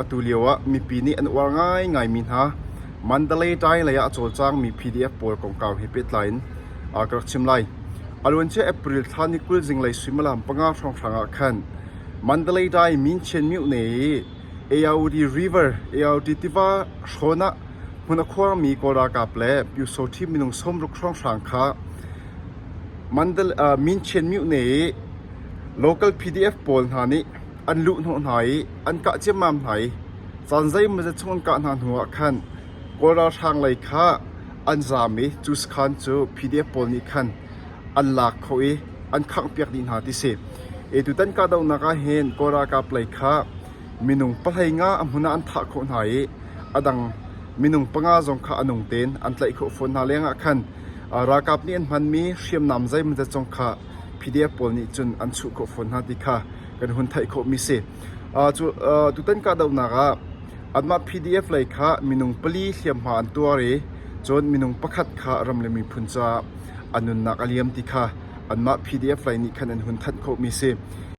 Atu lio ah mipi nih an uar ngaingaimi hna Mandalay Tai lei ah a cawlcangmi PDF pawl kongkau he pehtlai in ka rak chim lai. A luancia April thla ni 20 zinglei suimilam panga hrawnghrang ah khan Mandalay Tai Minchian myone i Aod River Aod tiva hrawn ah hmun a khuarmi Kawl ralkap le Pyusawhti minung 60 hrawnghrang kha Minchian myone i local PDF pawl hna nih an luhhnawh hna i an kah ciammam hna i caan zeimawzat chung an kah hna hnuah khan Kawl ralhrang lei kha an zaam i cu sakhan cu PDF pawl nih khan an lak khawh i an khanghpiak dih hna ti si. E tutan kahdohnak ah hin Kawl ralkap lei kha minung pahlei nga a hmun ah an thah khawh hna i a dang minung panga zong kha a nung tein an tlaih khawh fawn hna lengah khan ralkap nih an hmanmi hriamnam zeimawzat zong kha PDF pawl nih cun an chuh khawh fawn hna ti kha kan hun theih khawhmi si. Cu tutan kahdohnak ah anmah PDF lei kha minung pali hliamhma an tuar i cun minung pakhat kha ram le miphun caah a nunnak a liam ti kha anmah PDF lei nih khan an hun thanh khawhmi si.